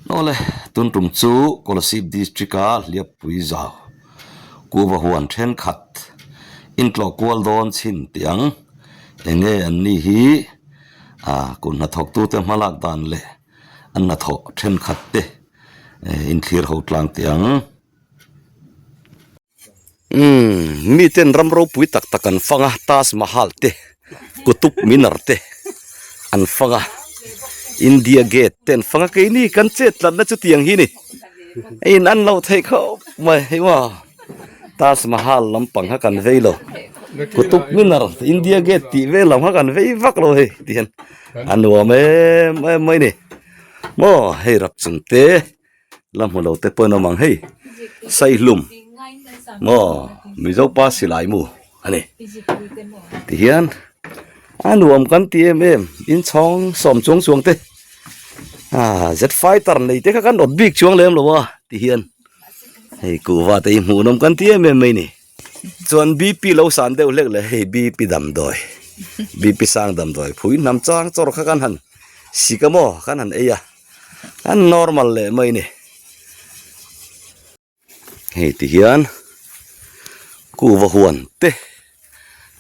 Awle, tun tum chu Kolasib District-a Hliappui zau kuva huan thenkhat intlawh kual dawn chhin tih ang. Eng nge an ni hi kut hnathawktute hmalak dan leh an hnathawh thenkhat te inthlir ho tlang tih ang. Umm miten ram ropui tak tak an fang a Taj Mahal te Qutub Minar te an fang a India Gate te an fang a keini kan chet tlatna chu tiang hi ni a in an loh theih khawp mai hei maw Taj Mahal lampang kha kan vei lo Qutub Minar India Gate tih vel lam kha kan vei vak lo hei ti hian a nuam em em mai ni maw hei rap chung te. La hmu lo te pawh an awm ang hei saihlum maw mizo pa silai mu a ni tihian a nuam kan ti em em inchhawng sawm chuang chuang te ah jet fighter nei te kha kan awt bik chuang lem lo a tihian hei kuhva te hi hmuhnawm kan ti em em mai ni chuan bp lo san deuh hlek leh hei bp damdawi bp sang damdawi phui hnam chang chawr kha kan han sik a maw kan han ei a. An normal leh mai ni. Hei ti hian kuhva huan te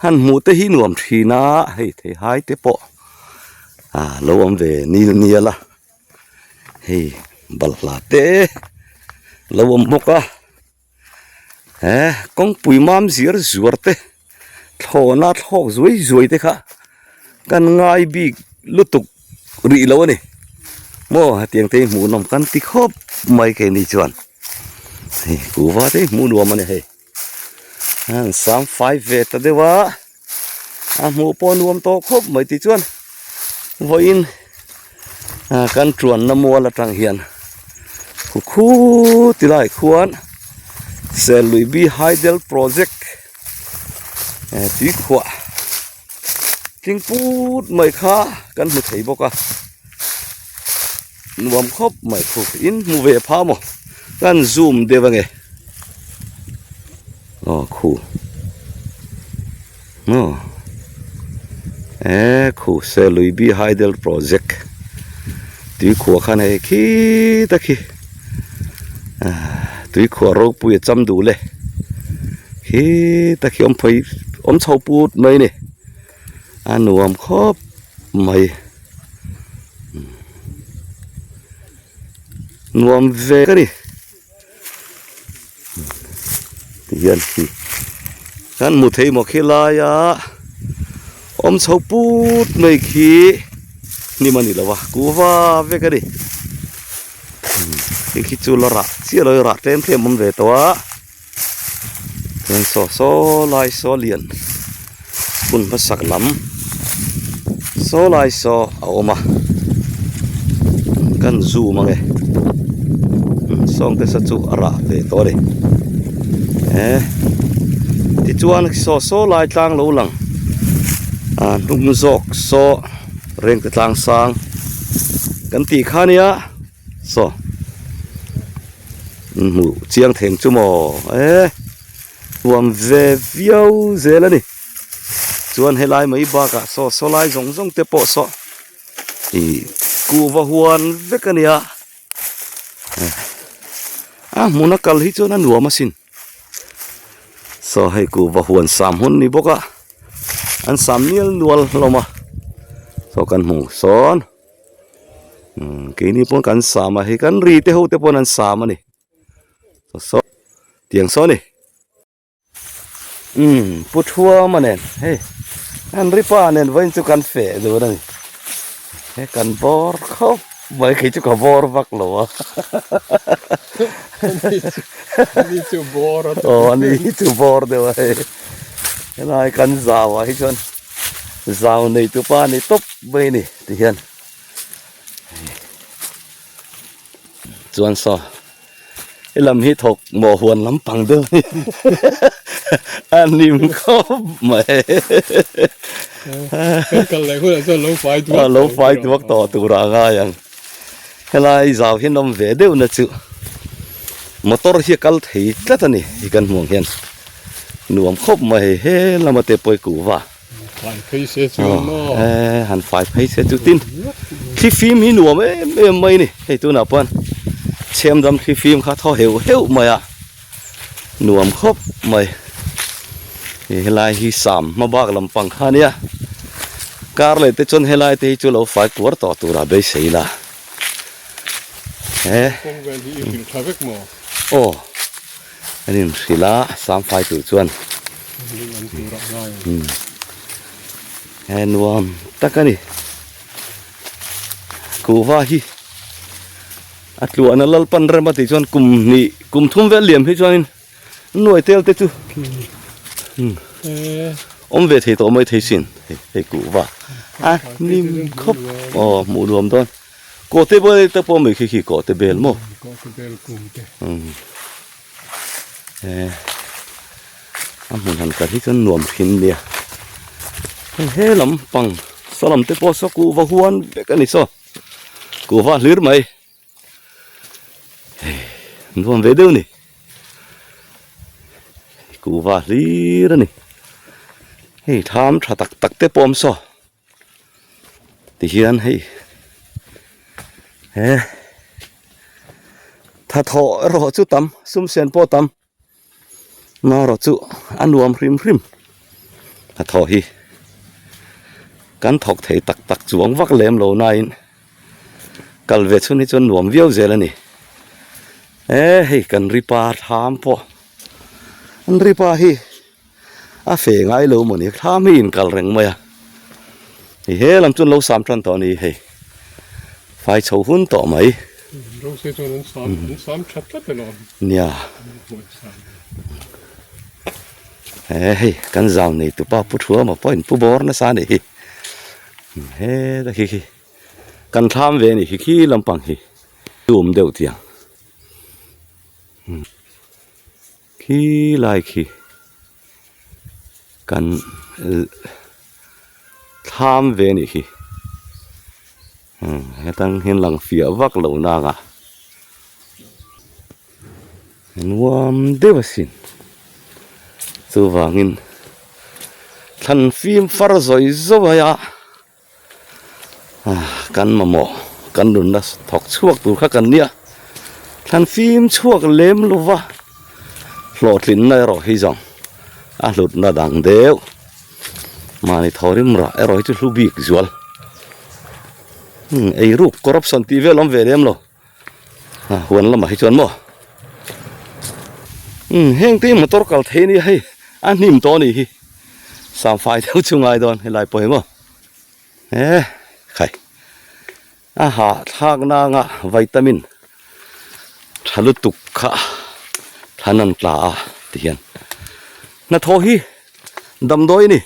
han hmuh te hi nuam thin a hei theihai te pawh ah lo awm ve nil nial a hei balhla te lo awm bawk a. He kawngpui mam ziar zuar te thlawhna thlawk zuai zuai te kha kan ngai bik lutuk rih lo a ni maw hetiang te hi hmuh nawm kan ti khawp mai keini chuan hei kuhva te hi hmuh nuam a ni hei an sam fai ve ta deuh a a hmuh pawh nuam tawh khawp mai tih chuan vawiin ah kan tuanna mual atang hian khu khu ti lai khuan Serlui Hydel Project eh tui khuah tling put mai kha kan hmu thei bawk a nuam khawp mai khu in hmu ve pha maw kan zoom deuh ange aw khu maw e khu Serlui B Hydel Project tui khuah khan hei khita khi tui khuah ropui a cham duh le khita khi awm phei awm chho put mai a ni a nuam khawp mai. Nuam ve ka ni tihian hi kan hmu thei maw khi laia awm chho put mai khi hnim a ni lo va kuhva vek a ni hei khi chu la rah chiah lo rah tlem tlem awm ve tawh a. Chuan saw saw lai saw lian hun hmasak lam saw lai saw a awm a kan zoom ang e sawng te saw chu a rah ve tawh a ni e tichuan saw saw lai tlang lo lang ah hnung zawk saw rengte tlang sang kan tih kha nia. Saw hmuh chiang theng chu maw e huam ve viau zel a ni chuan helai mai bakah saw saw lai zawng zawng te pawh saw ih kuhva huan vek a nia a hmuna kal hi chuan a nuam asin saw hei kuhva huan sam hun ni bawk a an sam nial nual hlawm a saw kan hmu sawn. Keini pawh kan sam a hei kan ri te ho te pawn an sam a ni saw tiang saw a ni umm pu thuama nen hei an ri pa nen vawiin chu kan feh dun a ni he kan bawr khawp mai kei chu ka bawr vak lo a ani chu bawr a aw ani chu bawr deuh a hei helai kan zau ah hi chuan zau nei tu pa ni tawp mai a ni. Ti hian chuan saw he lam hi thawk maw huan lampang deuh a ni a hnim khawp mai kan kal leh hunah chuan lo fai duak lo fai duak tawh tur ah a ngai ang helai zau hi an awm ve deuh na chu motor hi a kal thei tlat a ni hi kan hmuh ang hian nuam khawp mai he lama te pawh hi kuhva. Fai phei se chuan maw. Eh han fai phei se chu tin thli fim hi nuam em em mai ni hei tunah pawn. Chhem dam thli fim kha thaw heuh heuh mai a, nuam khawp mai. Hei helai hi sam hma bak lampang kha ania, kar leh te chuan helai te hi chu lo fai kuar tawh tura beisei la. He. Kawng vel hi i hrilh tha vek maw? Aw, an inhrilh a, sam fai tur chuan. Lung an tur ah ngai ang. He nuam tak a ni. Kuhva hi a tluahna Lalpan rem a tih chuan kum hnih kum thum vel liam hi chuanin nuai tel te chu awm ve thei tawh mai thei sin hei hei kuhva a hnim khawp aw hmuh nuam dawn kawhte bel te pawh mai khi khi kawhte bel maw kawhte bel kum te e a hmun han kal hi chuan nuam thin nia hei he lam pang saw lam te pawh saw kuhva huan vek a ni saw kuhva hlir mai hei nuam ve deuh a ni kuhva hlir a ni hei tham tha tak tak te pawh a awm saw. Tihian hei he thathawh erawh chu tam sum sen pawh tam marawh chu a nuam hrim hrim thathawh hi kan thawk thei tak tak chuang vak lem lo nain kal ve chhun hi chuan nuam viau zel a ni e hei kan ripa thlam pawh an ripa hi. A fe ngai lo maw ni thlam hi inkal reng mai a hei he lam chuan lo sam tan tawh a ni hei fai chho hun tawh mai Rose chuan an sam an sam tha tlat elo nia he hei kan zau nei tu pa pu thuama pawh in pu bawr nasa a nih hi he ta khi khi kan thlam ve a nih hi khi lampang hi awm deuh tiang. Khi lai khi kan thlam ve anih hi hetang hian lang fiah vak lo nang a nuam deuh asin chuvangin thlan fim far zawi zawi a. Kan mamawh kan nunna thawk chhuak tur kha kan nia thlan fim chhuak lem lo va hlawhtlinna erawh hi zawng a hlutna dang deuh mahni thaw rim rah erawh hi chu hlu bik zual eiruk corruption tih vel awm ve lem lo huan lamah hi chuan maw heng te hi motor kal thei a nia hei a hnim tawh a nih hi samfai deuh chu ngai dawn helai pawh hi maw. He khai a hahthlak nanga vitamin tha lutuk kha thlan an tla a ti hian hnathawh hi damdawi a ni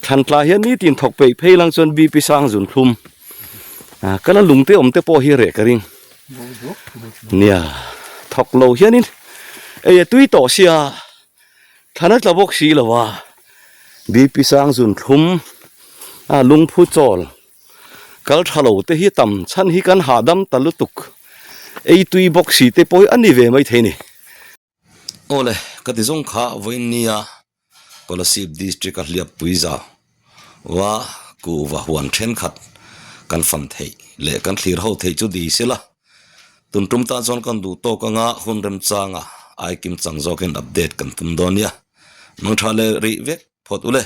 thlan tla hian nitin thawk peih phei lang chuan bp sang zun thlum ah kala lung te awm te pawh hi reh ka ring nia thawk lo hianin ei a tui tawh sia. Thlan a tla bawk si lo a, BP sang zun thlum a lungphu chawl kal tha lo te hi tam chhan hi kan hahdam ta lutuk ei tui bawk si te pawh hi a ni ve mai thei a ni. Awle ka ti zawng kha vawiin nia Kolasib District a hliappui zau va kuhva huan thenkhat kan fan theih leh kan thlir ho theih chu di sela. Tun tum tan chuan kan duh tawk anga hun remchanga ai kim chang zawkin update kan tum dawn nia. Mangtha leh rih vek phawt ule.